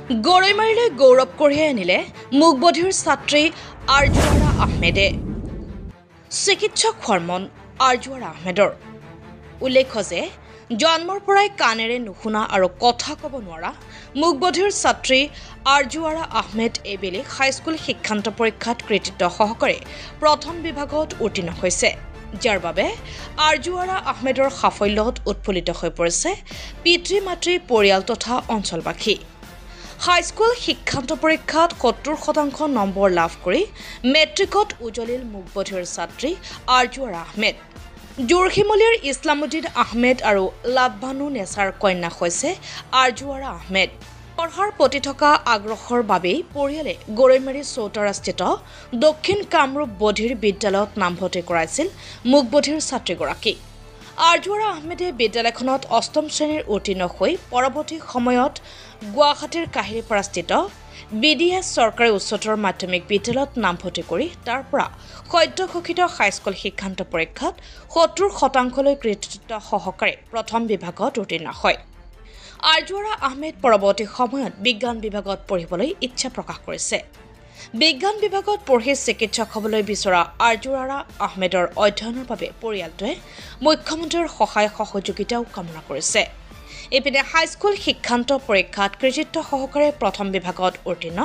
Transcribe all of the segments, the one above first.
গৰৈমাৰীলৈ গৌৰৱ কঢ়িয়াই আনিলে মুকবধিৰ ছাত্ৰী আৰজুৱাৰা আহমেদে। চিকিৎসক হোৱাৰ মন আৰজুৱাৰা আহমেদৰ। উল্লেখ্য যে জন্মৰ পৰাই কাণেৰে নুশুনা আৰু কথা ক'ব নোৱাৰা মুকবধিৰ ছাত্ৰী আৰজুৱাৰা আহমেদ এইবেলি হাইস্কুল শিক্ষান্ত পৰীক্ষাত কৃতিত্ব সহকাৰে প্ৰথম বিভাগত উত্তীৰ্ণ হৈছে, যাৰ বাবে আৰজুৱাৰা আহমেদৰ সাফল্যত উৎফুল্লিত হৈ পৰিছে পিতৃ মাতৃ, পৰিয়াল তথা অঞ্চলবাসী। হাইস্কুল শিক্ষান্ত পৰীক্ষাত 70% নম্বৰ লাভ কৰি মেট্ৰিকত উজলিল মুকবধিৰ ছাত্ৰী আৰজুৱাৰা আহমেদ। জোৰশিমলীৰ ইছলামুদ্দিন আহমেদ আৰু লাভবানু নেচাৰ কন্যা হৈছে আৰজুৱাৰা আহমেদ। পঢ়াৰ প্ৰতি থকা আগ্ৰহৰ বাবেই পৰিয়ালে গৰৈমাৰী চৌতাৰাস্থিত দক্ষিণ কামৰূপ বধিৰ বিদ্যালয়ত নামভৰ্তি কৰাইছিল মুকবধিৰ ছাত্ৰীগৰাকীক। আৰজুৱাৰা আহমেদে বিদ্যালয়খনত অষ্টম শ্ৰেণীৰ উত্তীৰ্ণ হৈ পৰৱৰ্তী সময়ত গুৱাহাটীৰ কাহিলীপাৰাস্থিত BDS চৰকাৰী উচ্চতৰ মাধ্যমিক বিদ্যালয়ত নামভৰ্তি কৰি তাৰ পৰা সদ্য ঘোষিত হাইস্কুল শিক্ষান্ত পৰীক্ষাত 70%লৈ কৃতিত্ব সহকাৰে প্ৰথম বিভাগত উত্তীৰ্ণ হয়। আৰজুৱাৰা আহমেদ পৰৱৰ্তী সময়ত বিজ্ঞান বিভাগত পঢ়িবলৈ ইচ্ছা প্ৰকাশ কৰিছে। বিজ্ঞান বিভাগত পঢ়ি চিকিৎসক হ'বলৈ বিচৰা আৰজুৱাৰা আহমেদৰ অধ্যয়নৰ বাবে পৰিয়ালটোৱে মুখ্যমন্ত্ৰীৰ সহায় সহযোগিতাও কামনা কৰিছে। ইপিনে হাইস্কুল শিক্ষান্ত পৰীক্ষাত কৃতিত্ব সহকাৰে প্ৰথম বিভাগত উত্তীৰ্ণ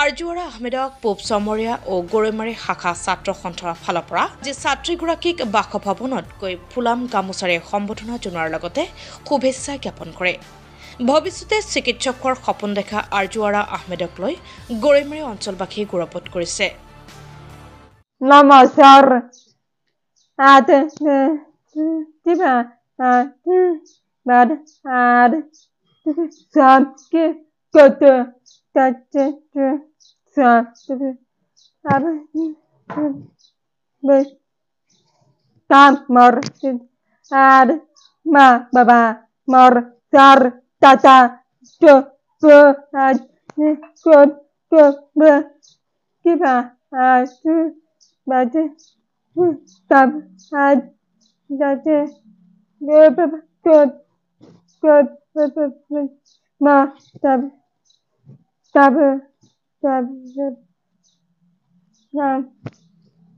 আৰজুৱাৰা আহমেদক পূব চমৰীয়া ও গৰৈমাৰী শাখা ছাত্ৰ সন্থাৰ ফালৰ পৰা আজি ছাত্ৰীগৰাকীক বাসভৱনত গৈ ফুলাম গামোচাৰে সম্বৰ্ধনা জনোৱাৰ লগতে শুভেচ্ছা জ্ঞাপন কৰে। ভৱিষ্যতে চিকিৎসক হোৱাৰ সপোন দেখা আৰজুৱাৰা আহমেদক লৈ গৰৈমাৰী অঞ্চলবাসী গৌৰৱবোধ কৰিছে। নমস্কাৰ।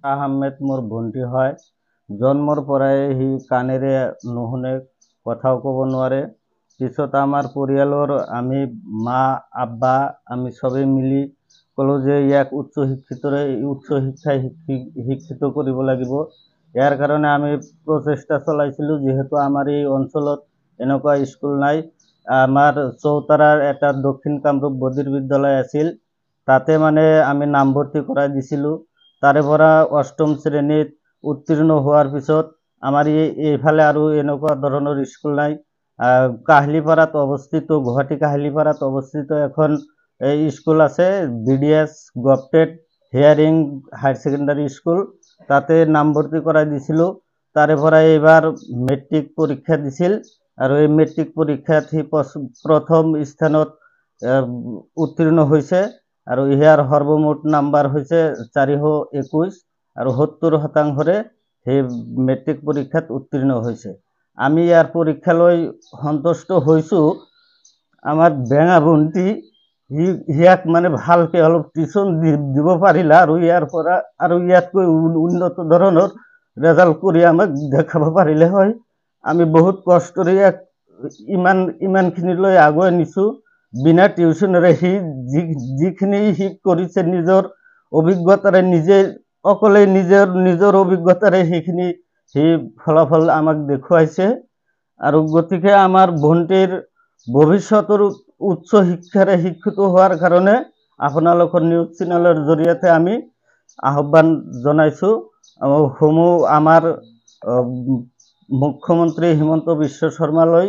আহমেদ মোৰ ভণ্টি হয়। জন্মৰ পৰাই সি কাণেৰে নুশুনে, কথাও ক'ব নোৱাৰে। পিছত আমাৰ পৰিয়ালৰ আমি মা আব্বা আমি চবেই মিলি ক'লোঁ যে ইয়াক উচ্চ শিক্ষিতৰে উচ্চ শিক্ষাই শিক্ষিত কৰিব লাগিব। ইয়াৰ কাৰণে আমি প্ৰচেষ্টা চলাইছিলোঁ। যিহেতু আমাৰ এই অঞ্চলত এনেকুৱা স্কুল নাই, আমাৰ চৌতাৰাৰ এটা দক্ষিণ কামৰূপ বধিৰ বিদ্যালয় আছিল, তাতে মানে আমি নামভৰ্তি কৰাই দিছিলোঁ। তাৰে পৰা অষ্টম শ্ৰেণীত উত্তীৰ্ণ হোৱাৰ পিছত আমাৰ এইফালে আৰু এনেকুৱা ধৰণৰ স্কুল নাই। কাহিলীপাৰাত অৱস্থিত, গুৱাহাটী কাহিলীপাৰাত অৱস্থিত এখন স্কুল আছে, BDS govted hearing higher secondary school, তাতে নামভৰ্তি কৰাই দিছিলোঁ। তাৰে পৰা এইবাৰ মেট্ৰিক পৰীক্ষা দিছিল আৰু এই মেট্ৰিক পৰীক্ষাত সি প্ৰথম স্থানত উত্তীৰ্ণ হৈছে আৰু ইয়াৰ সৰ্বমুঠ নাম্বাৰ হৈছে 421 আৰু 70%ৰে সেই মেট্ৰিক পৰীক্ষাত উত্তীৰ্ণ হৈছে। আমি ইয়াৰ পৰীক্ষালৈ সন্তুষ্ট হৈছোঁ। আমাৰ বেঙা ভণ্টি ইয়াক মানে ভালকৈ অলপ টিউশ্যন দিব পাৰিলে আৰু ইয়াৰ পৰা আৰু ইয়াতকৈ উন্নত ধৰণৰ ৰেজাল্ট কৰি আমাক দেখাব পাৰিলে হয়। আমি বহুত কষ্টৰে ইয়াক ইমানখিনিলৈ আগুৱাই নিছোঁ। বিনা টিউশ্যনেৰে সি যিখিনি সি কৰিছে নিজৰ অভিজ্ঞতাৰে, নিজে অকলে নিজৰ অভিজ্ঞতাৰে সেইখিনি সি ফলাফল আমাক দেখুৱাইছে। আৰু গতিকে আমাৰ ভণ্টিৰ ভৱিষ্যতৰ উচ্চ শিক্ষাৰে শিক্ষিত হোৱাৰ কাৰণে আপোনালোকৰ নিউজ চেনেলৰ জৰিয়তে আমি আহ্বান জনাইছোঁ। সমূহ আমাৰ মুখ্যমন্ত্ৰী হিমন্ত বিশ্ব শৰ্মালৈ